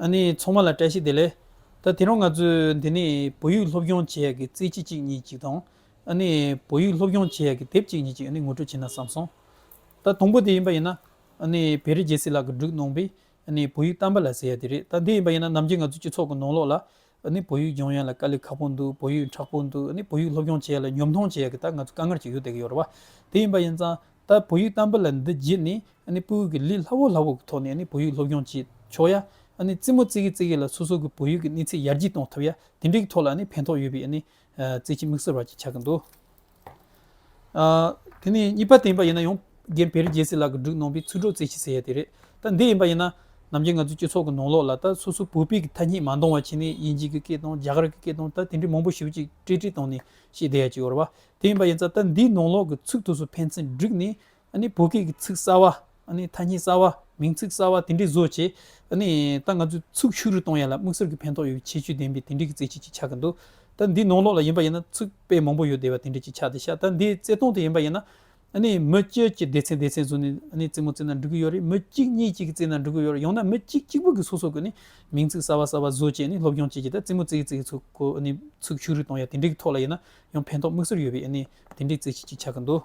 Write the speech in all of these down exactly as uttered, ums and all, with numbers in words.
ཨ་ནི་ཚང་མ་ལ་བཀྲ་ཤིས་བདེ་ལེགས། ད་དེ་རིང་ང་ཚོས་འདི་ནས་བོད་ཡིག་སློབ་སྦྱོང་བྱེད་ཡག་གི་རྩེད་ཆས་གཅིག་གཉིས་གཅིག་དང་། ཨ་ནི་བོད་ཡིག་སློབ་སྦྱོང་བྱེད་ཡག་གི་དེབ་གཅིག་གཉིས་གཅིག་ཨ་ནི་ངོ་སྤྲོད་བྱས་ན་བསམ་སོང་། ད་དང་པོ་དེ་ཡིན་པ་ཡིན་ན། ཨ་ནི་བེ་རི་རྒྱལ་སྲས་ལགས་ཀྱིས་བསྒྲིགས་གནང་བའི་ཨ་ནི་བོད་ཡིག་བསྟན་པ་ལ་ཟེར་ཡ་དེ་རེད། ད་འདི་ཡིན་པ་ཡིན་ན་ནམ་རྒྱུན་ང་ཚོའི་སྤྱི་ཚོགས་ཀྱི་ནང་ལོགས་ལ། ཨ་ནི་བོད་ཡིག་སྦྱོང་ཡ་ལ་དཀའ་ལས་ཁག་པོ་འདུག་བོད་ཡིག་མཁྲེགས་པོ་འདུག་ཨ་ནི་བོད་ཡིག་སློབ་སྦྱོང་བྱེད་ཡ་ལ་ཉོབ་ཐང་བྱེད་ཡ་གི་ད་ང་ཚོ་དཀའ་ངལ་ཅིག་ཡོད་བསྡད་ཀྱི་ཡོད་རེད་བ། དེ་ཡིན་པ་ཡིན་ཙང་། ད་བོད་ཡིག་བསྟན་པ་ལ་འདི་བརྒྱུད་ནས་ཨ་ནི་སྤུ་གུ་གི་ལས་སླ་བོ་སླ་བོ་གི་ཐོག་ནས་ཨ་ནི་བོད་ཡིག་སློབ་སྦྱོང་བྱེད་ཆོག་ཡ། ཨ་ནི་རྩེད་མོ་རྩེ་གི་རྩེ་གི་ལ་སོ་སོ་གི་བོད་ཡིག་གི་གནས་ཚད་ཡར་རྒྱས་གཏོང་ཐུབ་ཡ་དེ་འདྲའི་ཐོག་ལ་ཨ་ནི་ཕན་ཐོགས་ཡོད་པའི་ཨ་ནི་རྩེད་ཆས་དམིགས་བསལ་བ་ཅིག་ཆགས་ཀྱི་འདུག་ཨ། དེ་ནས་གཉིས་པ་དེ་ཡིན་པ་ཡིན་ན་ཡང་རྒན་བེ་རི་རྒྱལ་སྲས་ལགས་ཀྱིས་བསྒྲིགས་གནང་བའི་ཚིག་གྲོགས་རྩེད་ཆས་ཟེར་ཡ་དེ་རེད། ད་འདི་ཡིན་པ་ཡིན་ན་ནམ་རྒྱུན་ང་ཚོའི་སྤྱི་ཚོགས་ཀྱི་ནང་ལོགས་ལ་ད་སོ་སོ་བོད་པའི་གི་ཐ་སྙད་མ་འདང་བ་བྱས་ནས་དབྱིན་ཇི་གི་སྐད་དང་རྒྱ་གར་གི་སྐད་དང་ད་དེ་འདྲའི་མང་པོ་ཞེ་པོ་ཅིག་བྲིས་བྲིས་བཏང་ནས་བཤད་བསྡད་ཡ་ཅིག་ཡོད་རེད་བ། དེ་ཡིན་པ་ཡིན་ཙང་ད་འདིའི་ནང་ལོགས་ཀྱི་ཚིག་དེ་ཚོ་ཕན་ཚུན་བསྒྲིགས་ནས། ཨ་ནི་བོད་སྐད་ཀྱི་ཚིག་གསར་བ། ཨ་ནི་ཐ་སྙད་གསར་བ། མིང་ཚིག་གསར་བ་དེ་འདྲའི་བཟོ་བྱས། ཨ་ནི་ད་ང་ཚོས་ཚིག་ཤུགས་རུ་གཏོང་ཡ་ལ་དམིགས་བསལ་གྱི་ཕན་ཐོགས་ཡོད་པའི་ཁྱད་ཆོས་ལྡན་པའི་དེ་འདྲའི་གི་རྩེད་ཆས་ཅིག་ཆགས་ཀྱི་འདུག་ད་འདིའི་ནང་ལོགས་ལ་ཡིན་པ་ཡིན་ན་ཚིག་དཔེ་མང་པོ་ཡོད་བསྡད་པ་དེ་འདྲ་ཅིག་ཆགས་བསྡད་ཤག་ད་འདིའི་རྩེད་སྟངས་དེ་ཡིན་པ་ཡིན་ན། ཨ་ནི་མི་སྤྱི་གི་སྡེ་ཚན་སྡེ་ཚན་བཟོས་ནས་ཨ་ནི་རྩེད་མོ་རྩེས་ན་འགྲིག་གི་ཡོད་རེད། མི་གཅིག་གཉིས་གཅིག་གིས་རྩེས་ན་འགྲིག་གི་ཡོད་རེད། ཡང་ན་མི་གཅིག་གཅིག་པུ་གིས་སོ་སོ་གི་ཨ་ནི་མིང་ཚིག་གསར་བ་གསར་བ་བཟོ་བྱས་ཨ་ནི་སློབ་སྦྱོང་བྱེད་ཀྱི་ད་རྩེད་མོ་རྩེ་གི་རྩེ་གི་ཚོ་ཁོ་ཨ་ནི་ཚིག་ཤུགས་རུ་གཏོང་ཡ་དེ་འདྲའི་གི་ཐོག་ལ་ཡིན་ན། ཡང་ཕན་ཐོགས་དམིགས་བསལ་ཡོད་པའི་ཨ་ནི་དེ་འདྲའི་རྩེད་ཆས་ཅིག་ཆགས་ཀྱི་འདུག་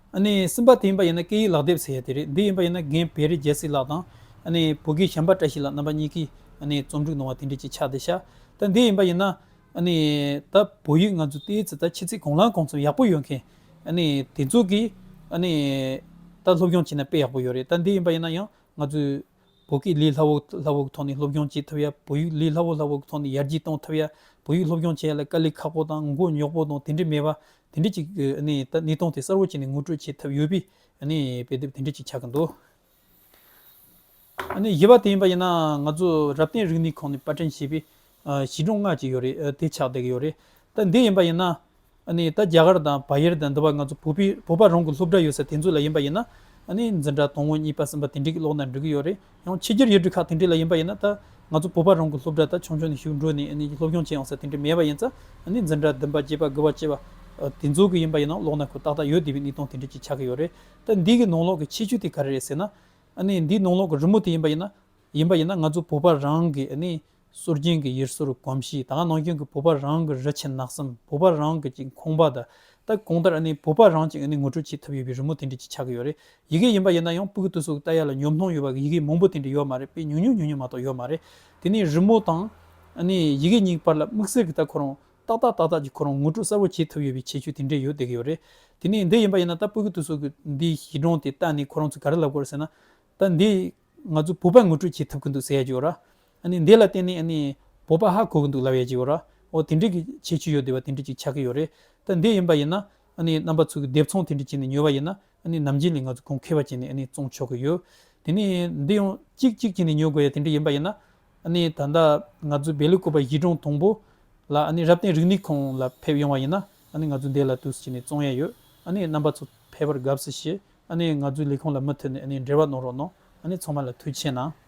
ཨ་ནི་གསུམ་པ་དེ་ཡིན་པ་ཡིན་ན་སྐད་ཡིག་ལག་དེབ་ཟེར་ཡ་དེ་རེད། འདི་ཡིན་པ་ཡིན་ན་རྒན་བེ་རི་རྒྱལ་སྲས་ལགས་དང་ཨ་ནི་བོད་དགེ་བྱམས་པ་བཀྲ་ཤིས་ལགས་རྣམ་པ་གཉིས་ཀྱིས་ཨ་ནི་རྩོམ་སྒྲིག་གནང་བ་དེ་འདྲ་ཅིག་ཆགས་བསྡད་ཤག་ད་འདི་ཡིན་པ་ཡིན་ན་ཨ་ནི་ད་བོད་ཡིག་ང་ཚོ་ཏོག་ཙམ་ད་ཆུ་ཚད་གང་ལ་གང་འཚམ་ཡག་པོ་ཡོད་མཁན་ཨ་ནི་དེ་ཚོ་གིས་ཨ་ནི་ད་སློབ་སྦྱོང་བྱས་ན་དཔེ་ཡག་པོ་ཡོད་རེད། ད་འདི་ཡིན་པ་ཡིན་ན་ཡང་། ང་ཚོས་བོད་སྐད་ལས་སླ་བོ་སླ་བོ་གི་ཐོག་ནས་སློབ་སྦྱོང་བྱེད་ཐུབ་ཡ། བོད་ཡིག་ལས་སླ་བོ་སླ་བོ་གི་ཐོག་ནས་ཡར་རྒྱས་གཏོང་ཐུབ་ཡ། བོད་ཡིག་སློབ་སྦྱོང་བྱེད་ཡ་ལ་དཀའ་ལས་ཁག་པོ་དང་མགོ་རྙོག་པོ་དང་དེ་འདྲ་མེད་པ། དེ་འདྲ་ཅིག་གི་ཨ་ནི་ད་གནས་སྟངས་དེ་གསལ་བོ་བྱས་ནས་ངོ་སྤྲོད་བྱེད་ཐུབ་ཡོད་པའི་ཨ་ནི་དཔེ་དེབ་དེ་འདྲ་ཅིག་ཆགས་ཀྱི་འདུག་ཨ་ནི་བཞི་པ་དེ་ཡིན་པ་ཡིན་ན་ང་ཚོ་རབ་བརྟན་རིག་གནས་ཁང་ནས་པར་སྐྲུན་བྱས་པའི་ཨ་བྱིས་སྒྲུང་ལྔ་ཅིག་ཡོད་རེད། ཨ་དེ་ཆགས་བསྡད་ཀྱི་ཡོད་རེད། ད་འདི་ཡིན་པ་ཡིན་ན། ཨ་ནི་ད་རྒྱ་གར་དང་བལ་ཡུལ་དང་འདི་པ་ང་ཚོ་བོད་པའི་བོད་པ་རང་གི་སློབ་གྲྭ་ཡོད་ས་དེ་ཚོ་ལ་ཡིན་པ་ཡིན་ན། ཨ་ནི་འཛིན་གྲྭ་དང་པོ་གཉིས་པ་གསུམ་པ་དེ་འདྲའི་ཀློག་ན་འགྲིག་གི་ཡོད་རེད། ཡང་ཕྱི་རྒྱལ་ཡུལ་གྲུ་ཁག་དེ་འདྲའི་ལ་ཡིན་པ་ཡིན་ན་ད་ང་ཚོ་བོད་པ་རང་གི་སློབ་གྲྭ་ད་ཆུང་ཆུང་ནས་ཞུགས་འགྲོ་ནས་ཨ་ནི་སློབ་སྦྱོང་བྱེད་ཡོང་ས་དེ་འདྲ་མེད་པ་ཡིན་ཙང་། ཨ་ནི་འཛིན་གྲྭ་བདུན་པ་བརྒྱད་པ་དགུ་པ་བཅུ་པ་དེ་ཚོ་གི་ཡིན་པ་ཡིན་ན་ཀློག་ན་ཁོ་ཏག་ཏག་ཡོད་བསྡད་པའི་གནས་སྟངས་དེ་འདྲ་ཅིག་ཆགས་ཀྱི་ཡོད་རེད། ད་འདི་གི་ནང་ལོགས་ཀྱི་ཁྱད་ཆོས་དེ་ག་རེ་རེད་ཟེར་ན། ཨ་ནི་འདིའི་ནང་ལོགས་ཀྱི་རི་མོ་དེ་ཡིན་པ་ཡིན་ན། ཡིན་པ་ཡིན་ན་ང་ཚོ་བོད་པ་རང་གི་ཨ་ནི་སྲོལ་རྒྱུན་གྱི་ཡུལ་སྲོལ་གོམས་གཤིས། ད་ག་ནང་བཞིན་གྱི་བོད་པ་རང་གི་རི་ཆུ་ནགས་གསུམ། བོད་པ་རང་གི་ཅིག་ཁང་པ་དང་། ད་གང་ལྟར་ཨ་ནི་བོད་པ་རང་ཅིག་ཨ་ནི་ངོ་སྤྲོད་བྱེད་ཐུབ་ཡོད་པའི་རི་མོ་དེ་འདྲ་ཅིག་ཆགས་ཀྱི་ཡོད་རེད། ཡི་གེ་ཡིན་པ་ཡིན་ན་ཡང་སྤུ་གུ་དེ་ཚོ་ལྟ་ཡ་ལ་ཉོབ་སྣང་ཡོད་པ་གི་ཡི་གེ་མང་པོ་དེ་འདྲ་ཡོད་མ་རེད། དཔེ་ཉུང་ཉུང་ཉུང་ཉུང་མ་གཏོགས་ཡོད་མ་རེད། དེ་ནས་རི་མོ་དང་ཨ་ནི་ཡི་གེ་གཉིས་བར་ལ་དམིགས་བསལ་གྱི་ད་ཁོ་རང་ཏག་ཏག་ཏག་ཏག་ཅིག་ཁོ་རང་ངོ་སྤྲོད་གསལ་བོ་བྱེད་ཐུབ་ཡོད་པའི་ཁྱད་ཆོས་དེ་འདྲ་ཡོད་བསྡད་ཀྱི་ཡོད་རེད། དེ་ནས་འདི་ཡིན་པ་ཡིན་ན་ད་སྤུ་གུ་དེ་ཚོ་གི་འདིའི་བྱིས་སྒྲུང་དེ་ལྟ་ནས་ཁོ་རང་ཚོ་ག་རེ་ལབ་དགོས་རེད་ཟེར་ན། ད་འདི་ང་ཚོ་བོད་པ་ངོ་སྤྲོད་བྱེད་ཐུབ་ཀྱི་འདུག་ཟེར་ཡ་ཅིག་ཡོད་ར། ཨ་ནི་འདི་ལ་བརྟེན་ནས་ཨ་ནི་བོད་པ་ཧ་གོ་གི་འདུག་ལབ་ཡ་ཅིག་ཡོད་ར། འོ་དེ་འདྲ་གི་ཁྱད་ཆོས་ཡོད་བསྡད་པ་དེ་འདྲ་ཅིག་ཆགས་ཀྱི་ཡོད་རེད། ད་འདི་ཡིན་པ་ཡིན་ན་ཨ་ནི་རྣམ་པ་ཚོ་གི་དེབ་ཚང་དེ་འདྲ་བྱས་ནས་ཉོ་བ་ཡིན་ན། ཨ་ནི་ནམ་རྒྱུན་ལས་ང་ཚོ་གོང་ཁེ་པ་བྱས་ནས་ཨ་ནི་བཙོང་ཆོག་གི་ཡོད། དེ་ནས་འདི་ཡང་གཅིག་གཅིག་བྱས་ནས་ཉོ་དགོས་ཡ་དེ་འདྲ་ཡིན་པ་ཡིན་ན། ཨ་ནི་ད་ལྟ་ང་ཚོའི་བེ་ལུ་ཀུ་པ་བྱིས་སྒྲུང་དང་པོ་ལ་ཨ་ནི་རབ་བརྟན་རིག་གནས་ཁང་ལ་ཕེབས་ཡོང་བ་ཡིན་ན། ཨ་ནི་ང་ཚོ་འདི་ལ་དུས་སུ་བྱས་ནས་བཙོང་ཡ་ཡོད། ཨ་ནི་རྣམ་པ་ཚོ་ཕེབས་པར་དགའ་བསུ་ཞུ། ཨ་ནི་ང་ཚོའི་ལས་ཁུངས་ལ་མུ་མཐུད་ནས་ཨ་ནི་འབྲེལ་བ་གནང་རོགས་གནང་། ཨ་ནི་ཚང་མ་ལ་ཐུགས་རྗེ་ཆེ་གནང་།